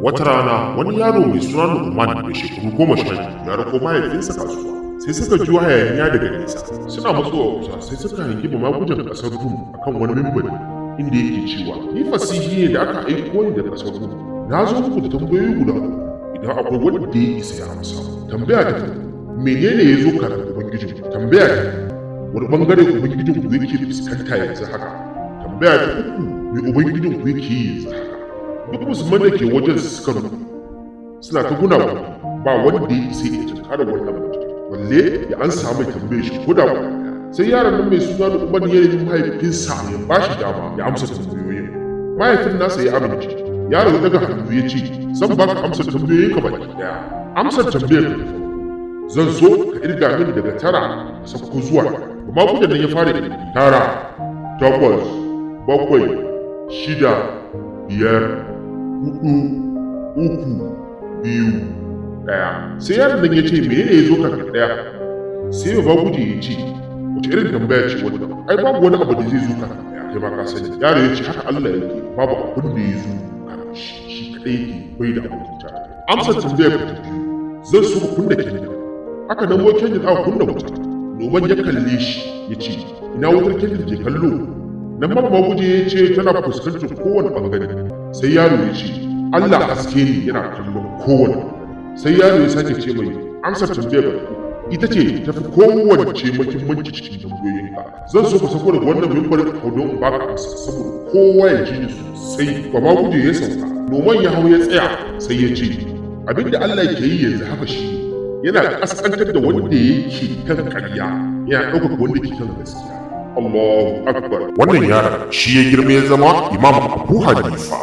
Wata rana wani yaro mai suna Nu'man mai shekaru 12 ya rako mahaifinsa kasuwa. Sai suka ji hayaniya daga nesa. Suna matsowa kusa sai suka hangi bamagujen ƙasar Rum akan wani mimbari inda yake cewa, "Ni fasihi ne da aka aiko ni da ƙasar Rum. Na zo muku da tambayoyi guda uku, idan akwai wanda ya isa ya amsa." Tambaya ta farko, menene ya zo kafin Ubangijin? Tambaya ta biyu, wani bangare Ubangijin ku yake fuskanta yanzu haka? Tambaya ta uku, me Ubangijin ku yake yi yanzu haka? Duk musulman da ke wajen suka rubu suna ta guna, ba wanda ya isa ya tunkara wannan mutum balle ya an samu tambaye shi ko da ɗaya. Sai yaron nan mai suna Nu'man ya nemi mahaifinsa ya ba shi dama ya amsa tambayoyin. Mahaifin nasa ya amince. Yaro ya daga hannu ya ce, "Zan baka amsar tambayoyinka baki daya. Amsar tambayar ka ta farko, zan so ka irga mini daga tara ka sauko zuwa." Amma gudan nan ya fara irgi: tara, takwas, bakwai, shida, biyar, hudu, uku, biyu, ɗaya. Sai yaron nan ya ce, "Menene ya zo kafin ɗaya?" Sai bamaguje ya ce, "Wace irin tambaya ce wannan? Ai babu wani abu da zai zo kafin ɗaya, kai ma ka sani." Yaro ya ce, "Haka Allah yake, babu abin da ya zo kafin shi, shi kaɗai yake, bai da abokin tarayya. Amsar tambayar ka ta biyu, zan so ka kunna kendir." Aka nemo kendir aka kunna wuta. Noman ya kalle shi ya ce, "Ina wutar kendir ke kallo?" Nan bamaguje ya ce, "Tana fuskantar kowane bangare." Sai yaro ya ce, "Allah haske ne, yana kallon kowane bangare." Sai yaro ya sake ce mai, "Amsar tambayar ka ita ce tafi kowace muhimmanci cikin tambayoyinka. Zan so ka sako daga wannan mimbarin hau don in baka amsa saboda kowa ya ji ni sosai." Bamaguje ya sauka, Noman ya hau ya tsaya, sai ya ce, "Abinda Allah ke yi yanzu haka shi yana kaskantar da wanda yake kan ƙarya, yana ɗaukaka wanda ke kan gaskiya. Allahu akbar." Wannan yaron shi ya girma ya zama Imam Abu Hanifa.